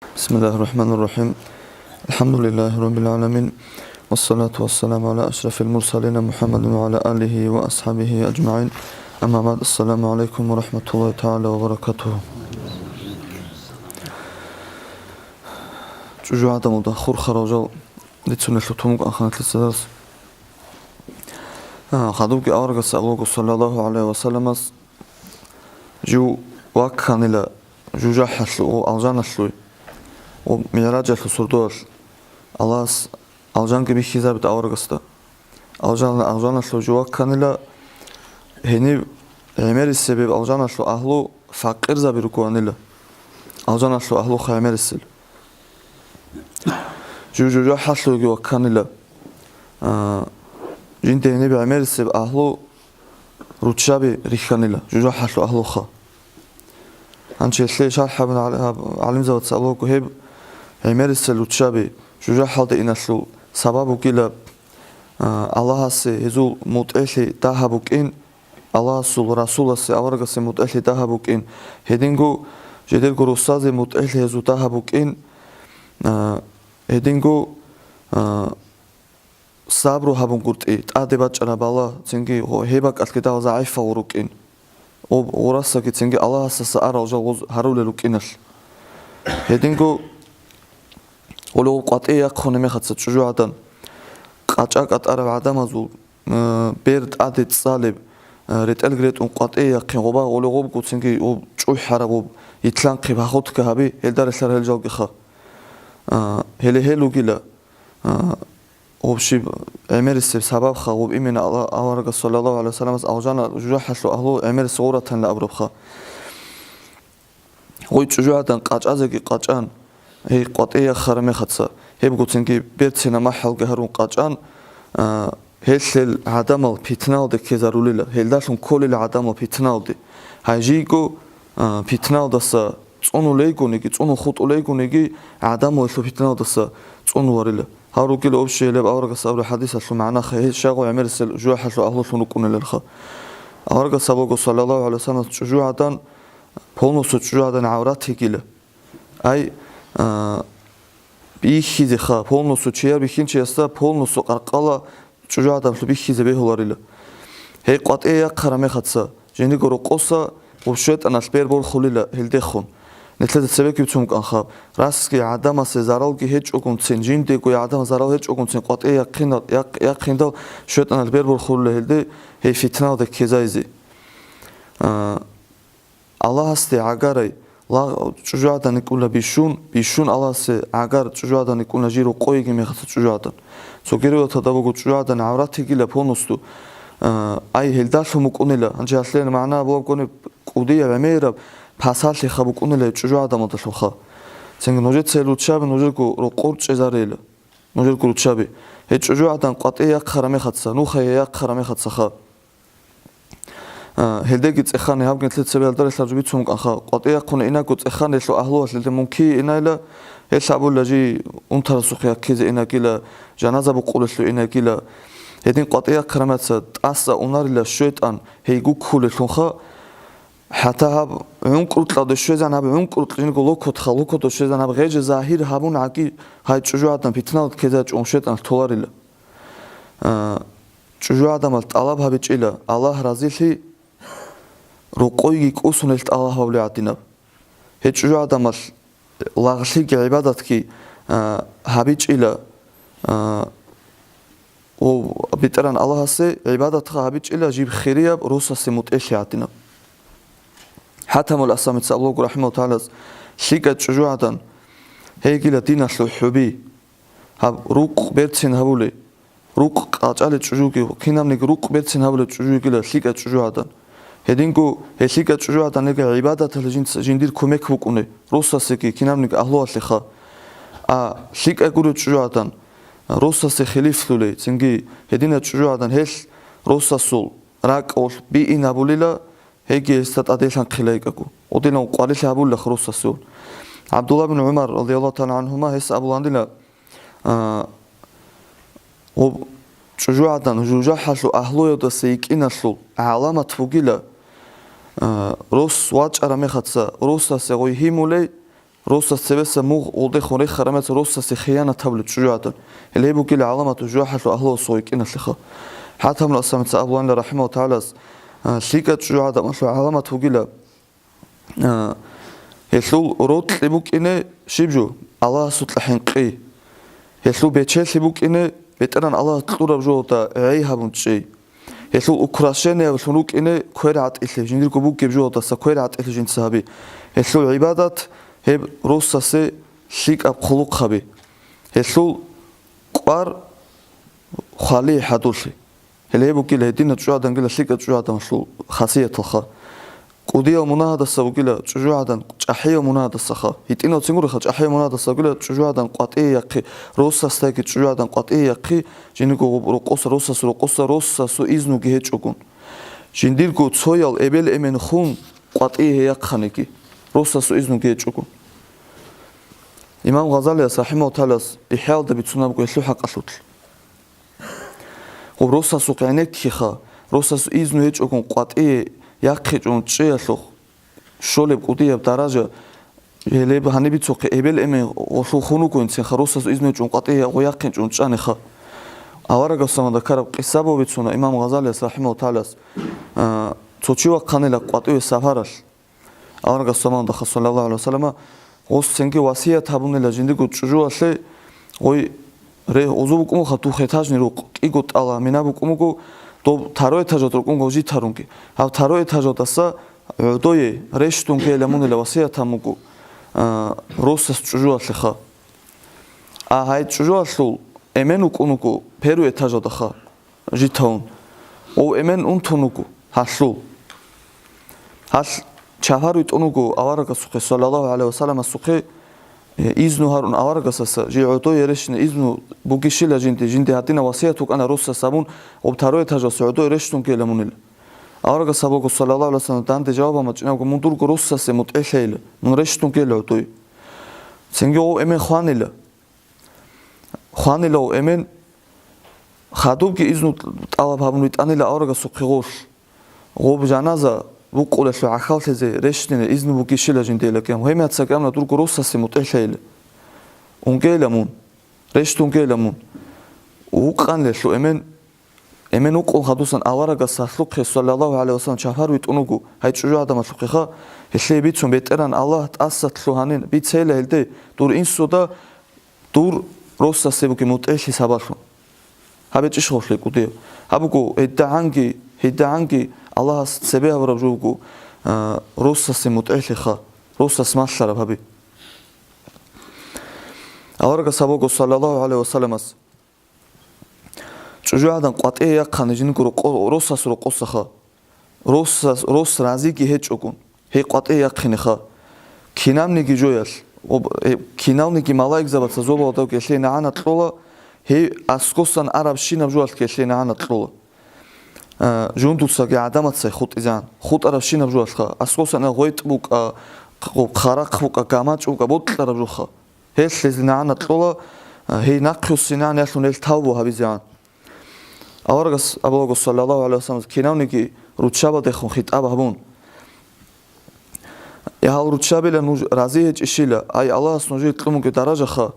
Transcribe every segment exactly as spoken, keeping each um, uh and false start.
بسم الله الرحمن الرحيم. الحمد لله رب العالمين. والصلاة والسلام على أشرف المرسلين محمد وعلى آله وأصحابه أجمعين. أما بعد. السلام عليكم ورحمة الله تعالى وبركاته. ЧӀужугӀадамалда хурхарал жал рицунелъул тумукъан ханлъица дарс. А, хадубги аварагас абулаго, саллаллагьу гӀалайгьи ва салламас, жив вакканила жужахӀалъув ва алжаналъув ва МигӀражалъул сордоялъ Аллагьас алжанги бихьизабида аварагасда. Алжан-, алжаналъув жив вакканила, гьенив гӀемерисеб алжаналъул агьлу факъирзаби ругоанила. Алжаналъул агьлуха гӀемерисел. Жив жужахӀалъувги вакканила. А, жинда гьениб гӀемерисеб агьлу руччаби рихьанила, жужахӀалъул агьлуха. Гьанже гьелъе шархӀ гьабун гӀал-, гьаб-, гӀалимзабаца абулаго, гьеб гӀемерисел руччаби жужахӀалде иналъул сабаб бугила, а, Аллагьасе гьезул мутӀигӀлъи дагьаб букӀин, Аллагьасул Расуласе, аварагасе мутӀигӀлъи дагьаб букӀин, гьединго жидерго росазе мутӀигӀлъи гьезул дагьаб букӀин, а, гьединго, а, сабру гьабунгутӀи, тӀаде бачӀараб бала, цинги гьеб бакӀалъги дагьал загӀипал рукӀин. Об гъурасаги цинги Аллагьасаса арал жал гъоз гьарулел рукӀиналъ. Гьединго гьоло къватӀие яхъуна мехаца чӀужугӀадан къачӀа кӀатӀараб гӀадамазул, э, бер тӀаде цӀалеб, э, ретӀелги ретӀун къватӀие яхъин гъоба гьоло гъобго цинги об чӀухӀараб об итланхъи, бахутка гьаби, гьелда релълъарал жалгиха. Э, гьеле гьел ругила, э, Гъуб щиб гӀемерисеб сабабха, гъуб имина Алла-, аварагас, саллаллагьу гӀалайгьи ва салламас, алжана жужахӀалъул агьлу гӀемерисеб гъуратанила абурабха. Гъой чӀужугӀадан къачӀазеги къачӀан, гьей къватӀие яхъараб мехаца, гьебгоцинги берцина махӀалги гьарун къачӀан, а, гьелъел гӀадамал питналде ккезарулила, гьелдалъун кколел гӀадамал питналде. Гьай жийго, а, питналдаса цӀунулейгуниги, цӀунун хутӀулейгуниги, гӀадамал гьелъул питналдаса цӀунуларила. Гьав ругел общий гьелеб аварагас абураб хӀадисалъул магӀнаха, гьел щай гъо гӀемерисел жужахӀалъул агьлулъун рукӀунелелха. Аварагас абулаго, саллаллагьу гӀалайгьи ва салламас, чӀужугӀадан, полностью чӀужугӀадан гӀаврат йигила. Ай, а, бихьизеха, полностью чияр бихьинчиясда полностью къаркъала чӀужугӀадамлъу бихьизе бегьуларила. Гьей къватӀие яхъараб мехаца, жиндиего рокъоса гъуб щайтӀаналъ бер борхулила гьелдехун. Нилъеда цебекиб цун кӀанхаб, расги гӀадамасе заралги гьечӀогунцин, жиндиего гӀадамас зарал гьечӀогунцин къватӀие яхъина-, яхъ-, яхъиндал щайтӀаналъ бер борхулила гьелде, гьей фитналда ккезайзе. А, Аллагьасде гӀагарай, лагъ-, чӀужугӀадан йикӀуна бищун, бищун Аллагьасе гӀагар чӀужугӀадан йикӀуна жир рокъойги мехалъа чӀужугӀадан. Цоги риваяталда буго чӀужугӀадан гӀаврат йигила полностью, а, ай гьелдалъун букӀунила, гьанже гьалъе магӀна абулеб гонеб кӀудияб гӀемераб пасалъиха букӀунила гьеб чӀужугӀадамалдалъулха. Цинги нужеца гьел руччаби нужерго рокъор чӀезарейила, нужерго руччаби. Гьеб чӀужугӀадан къватӀие яхъараб мехаца, нухае яхъараб мехацаха. А, гьелдеги цӀехани, гьабги нилъер цебе гьалда релълъараб жо бицун кӀанха, къватӀие яхъуна инаго цӀехани гьелъул агьлуялъ гьелде мун кие инайила, гьелъ абула жий унтарасухъе яккизе инагила, жаназа букъулелъул инагила. Гьедин къватӀие яхъараб мехаца тӀаса унарила щайтӀан гьей гуккулелъунха, хӀатта гьаб гӀункӀрукьалде щвезан, гьаб гӀункӀрукь жинго локотха, локоталде щвезан, гьаб гъеже загьир гьабун гӀаги, гьай чӀужугӀадан питналда ккезаричӀого щайтӀаналъ толарила. А, ЧӀужугӀадамал тӀалаб гьабичӀила Аллагь разилъи, рокъойги кӀусун гьелъ тӀалаб гьабулеб гӀадинаб. Гьеб чӀужугӀадамал лагълъиги гӀибадатги, а, гьабичӀила, а, ва БетӀергьан Аллагьасе гӀибадатха гьабичӀила жиб хирияб росасе мутӀигӀлъи гӀадинаб. ХӀатамул Асамица абулаго, рахӀимагьуллагьу тагӀалас, лъикӀай чӀужугӀадан гьейгила диналъул хӀуби, гьаб рукъ берцин гьабулей, рукъ къачӀалел чӀужуги, кинабниги рукъ берцин гьабулел чӀужугила лъикӀай чӀужугӀадан. Гьединго гьел лъикӀай чӀужугӀадан лега гӀибадаталъе жинца-, жиндир кумек букӀуней, росасеги кинабниги агьлуялъеха. А лъикӀай гурев чӀужугӀадан росасе хилифлъулей, цинги гьединай чӀужугӀадан гьелъ росасул ракӀалъ биин гьабулила, гьейги гьесда тӀаделъанхъила йикӀаго. Гъодинав къварилъи гьабулилаха росасул. ГӀабдулла бин ГӀумар, радияллагьу тагӀала гӀангьума, гьес абуландила, а, гъоб чӀужугӀадан жужахӀалъул агьлуялдаса йикӀиналъул гӀаламат бугила, а, рос вачӀараб мехаца росасе гъой гьимулей, Росас цебеса мугъ гъолдехун рехараб мехалъ росасе хиянат гьабулеб чӀужугӀадан. Гьеле гьеб бугила гӀаламату жужахӀалъул агьлуялъул гьикъиналъеха. ХӀатамул Асамица абуланила рахӀимагьуллагьу тагӀалас, а, лъикӀаб чӀужугӀадан гӀаламат бугила, а, гьелъул рокьи букӀине щиб жо? Аллагьасукьа хӀинкъи. Гьелъул бечелъи букӀине БетӀеран Аллагь кьураб жугьуда гӀей гьабун чӀей. Гьелъул украшениялъун рукӀине квер гӀатӀилъи, жиндирго бугеб жугьудаса квер гӀатӀилъи жинца гьаби. Гьелъул гӀибадат гьеб росасе лъикӀаб хъулухъ гьаби. Гьелъул кӀвар хвалие хӀадурлъи. Гьеле гьеб бугила гьединаб чӀужугӀадангила лъикӀаб чӀужугӀаданлъул хасияталха. КӀудиял мунагьадаса вугила чӀужугӀадан, чӀахӀиял мунагьадасаха. ГьитӀинав цин гуриха, чӀахӀиял мунагьадаса вугила чӀужугӀадан къватӀие яхъи, росасдаги чӀужугӀадан къватӀие яхъи, жиндирго рокъоса, росасул рокъоса, росасул изнуги гьечӀогун. Жиндирго цоял эбел-эмен хун къватӀие гьей яхъаниги, росасул изнуги гьечӀогун. Имам Гъазалияс, рахӀимагьуллагьу тагӀалас, ИхӀяалда бицунабго гьелъул хӀакъалъулъ. Гъоб росасухъ гӀенеккиха, росасул изну гьечӀогун къватӀие яхъичӀун чӀеялъухъ, щолеб кӀудияб даража, гьелеб гьаниб бицухъе эбел-эмен гъолъул хун вугоинцинха, росасул изну гьечӀун къватӀие гъо яхъинчӀун чӀаниха. Аварагасда ккараб къиса бицуна имам Гъазалияс, рахӀимагьуллагьу тагӀалас, а, цо чи вахъанила къватӀиве сапаралъ. Аварагас саламалдаха, саллаллагьу гӀалайгьи ва саллама, гъос цинги васият гьабунила жиндирго чӀужуялъе, гъой, ре, гъозу букӀун буго дух этажный рукъ, кӀиго тӀала мина букӀун буго, доб таро этажалда рукӀун буго житарунги. Гьаб таро этажалдаса гӀодое рещтӀунги гьелин мунила васият гьабун буго, а, росас чӀужуялъеха. А гьай чӀужуялъул эмен вукӀун вуго первый этажалдаха житавун. Ов эмен унтун вуго гьалъул. Гьалъ чапар витӀун вуго аварагасухъе, саллаллагьу гӀалайгьи ва салламасухъе, э, изну гьарун аварагасаса, жий гӀодое рещтӀине изну бугищила жинде, жинде гьадинаб васият вукӀана росас абун, об таро этажалъ гӀодое рещтӀунги гьелин мунила. Аварагас абуго, саллаллагьу гӀалайгьи ва саллам, данде жаваб гьабун бачӀинабго, мун дурго росасе мутӀигӀлъейила, мун рещтӀунги гьелин гӀодое. Цинги ов эмен хванила. Хванила ов эмен, хадубги изну тӀалаб гьабун витӀанила аварагасухъе гъолъ. Гъоб жаназа букъулелъул гӀахьаллъизе рещтӀине изну бугищила жинде гьелин. Гьеб мехалъ гьанна дурго росасе мутӀигӀлъейила. Унги гьелин мун, рещтӀунги гьелин мун. Вукъанила ов эмен, эмен вукъун хадусан аварагас гьалъухъе, саллаллагьу гӀалайгьи ва саллам, чапар витӀун вуго гьай чӀужугӀадамалъухъеха, гьелъие бицун, БетӀеран Аллагь, тӀаса лъугьанин, бицейила гьелде дур инсуда дур росасе бугеб мутӀигӀлъи сабаблъун. ГьабичӀищ гъолъ кӀудияб? Гьаб буго гьедигӀанги, гьедигӀанги Аллагьас цебе гьабураб жо буго, а, росасе мутӀигӀлъиха, росас малъараб гьаби. Аварагас абуго, саллаллагьу гӀалайгьи ва салламас, чӀужугӀадан къватӀие яхъани жиндирго рокъо-, росасул рокъосаха. Росас, рос разиги гьечӀогун, гьей къватӀие яхъинеха. Кинабниги жоялъ, об-, э, киналниги малаикзабаца зобалдавги гьелъие нагӀана кьола, гьей аскосан арабщинаб жоялъги гьелъие нагӀана кьола. А, жундуцаги гӀадамацаги хутӀизегӀан, хутӀарабщинаб жоялъха, аскосан гъветӀ букӀа, хъ-, хъарахъ букӀа, гамачӀ букӀа, бокьараб жоха. Гьелъ гьезие нагӀана кьола, а, гьей нахъюссинегӀан ялъун гьел тавбу гьабизегӀан. Аварагас абулаго, саллаллагьу гӀалайгьи ва саллам, кинавниги руччабадехун хитӀаб гьабун: «Я гьал руччабила нуж рази гьечӀищила, ай Аллагьас нужее кьун бугеб даражаха».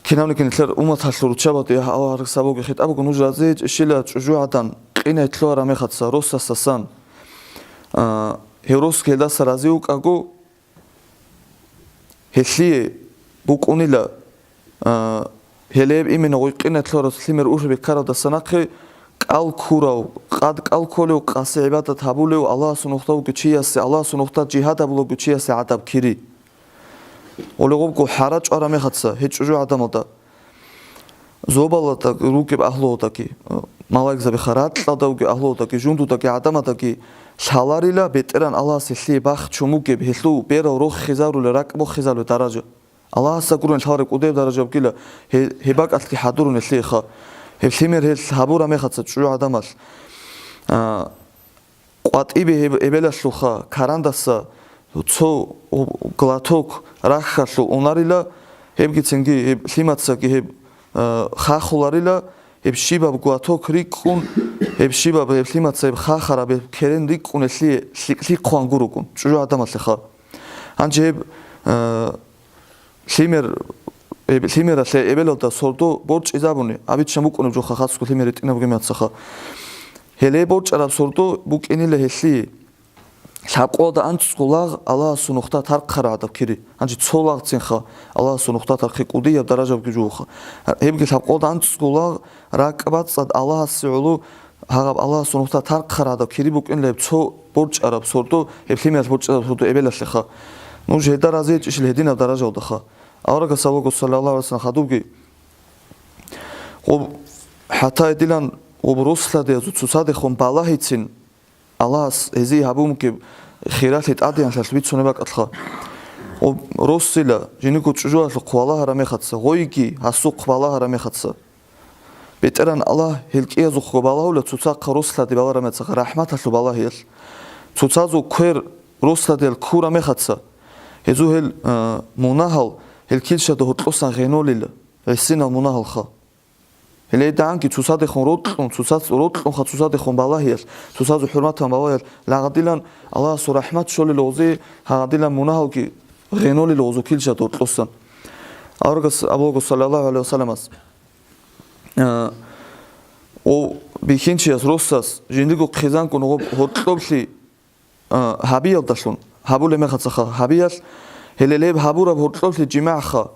Кинавниги нилъер умматалъул руччабаде, я аварагас абулаго, хитӀаб буго, нуж рази гьечӀищила чӀужугӀадан къинай лъугьараб мехалъ росасасан, а, гьев росги гьелдаса рази вукӀаго, гьелъие букӀунила, а, гьелеб именно гъой къинай лъугьараб лъимер ургьиб бекаралдаса нахъе кӀал ккурав, къад кӀал кколев, къаси гӀибадат гьабулев, Аллагьасул нухда вугев чиясе, Аллагьасул нухда жигьад гьабулев чиясе гӀадаб кири. Гъоле гъобго хӀара чӀвараб мехалъа гьей чӀужугӀадамалда, зобалалда ругеб агьлуялдаги, малаикзабиха, ракьалда вугеб агьлуялдаги, жундудаги, гӀадамаздаги лъаларила, БетӀеран Аллагьас гьелъие бахчун бугеб, гьелъул берал рохизарула, ракӀ бохизарула даража. Аллагьасда гурун лъалареб кӀудеб даража бугила, гье-, гьеб бакӀалъги хӀадурун гьелъиеха. Гьеб лъимер гьел гьабураб мехалъа чӀужугӀадамал, а, къватӀибе гьеб эбелалъулха карандаса цо глоток рахьалъул унарила, гьебгицинги гьеб лъимацаги гьеб, э, хахуларила, гьеб щибаб глоток рикӀкӀун, гьеб щибаб гьеб лъимаца гьеб хахараб гьеб керен рикӀкӀун гьелъие лъи-, лъихъ хъван гурогун чӀужугӀадамалъеха. Гьанже гьеб Э, лъимер-, эб-, лъимералъе эбелалда сордо борчӀизабуни, абиччан букӀунеб жоха хасго лъимер ретӀинаб бугеб мехалъха. Гьеле борчӀараб сордо букӀинила гьелъие лъабкъоялда анцӀго лагъ Аллагьасул нухда тархъараб гӀадаб кири. Гьанже цо лагъцинха Аллагьасул нухда тархъи кӀудияб даражабги жугьуха. Гьебги лъабкъоялда анцӀго лагъ ракӀбацӀцӀад Аллагьасе гӀоло гьагъаб Аллагьасул нухда тархъараб гӀадаб кири букӀинила гьеб цо борчӀараб сордо, гьеб лъимералъ борчӀараб сордо эбелалъеха. Нуж гьелда разиечӀищила гьединаб даражалдаха. Аварагас абуго, саллаллагьу гӀалайгьи ва саллам, хадубги, гъоб хӀатта гьедилан гъоб росладеязул цоцадехун балагьицин Аллагьас гьезие гьабун бугеб хиралъи тӀадегӀанлъалъ бицунеб бакӀалъха. Гъоб росила жиндирго чӀужуялъухъ балагьараб мехалъа, гъойги гьасухъ балагьараб мехалъа, БетӀеран Аллагь гьел кӀиязухъго балагьула цоцахъа росладе балараб мехалъа рахӀматалъул балагьиялъ. Цоцазул квер росладел ккураб мехалъа, гьезул гьел, э, мунагьал гьел килщада гьоркьосан гъенолила, гӀисинал мунагьалха. Гьеле дагьанги цоцадехун рокьун, цоцац-, рокьунха цоцадехун балагьиялъ, цоцазул хӀурматан балагьиялъ лагъадилан Аллагьасул рахӀмат щолел гъозе, гьагъадилан мунагьалги гъенолел гъозул килщада гьоркьосан. Аварагас абуго, саллаллагьу гӀалайгьи ва салламас, А, о, бихьинчияс, росас, жиндирго хъизанкӀун гъоб гьоркьоблъи, а, гьабиялдалъун, гьабулеб мехалъаха гьабиялъ, гьеле гьеб гьабураб гьоркьоблъи жимагӀха,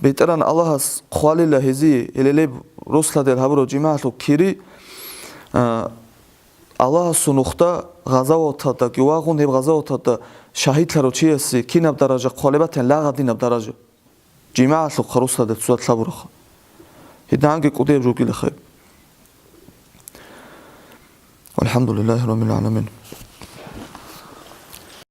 БетӀеран Аллагьас хъвалила гьезие, гьеле гьеб росладел гьабураб жимагӀалъул кири, а, Аллагьасул нухда гъазаваталдаги вагъун, гьеб гъазаваталда шагьидлъарав чиясе кинаб даража хъвалеб батани, лагъадинаб даража. ЖимагӀалъухъа росладе цоцалъ гьабураха. Гьединги кӀудияб жо бугилаха. ВалхӀамдулиллагьи раббил гӀаламин.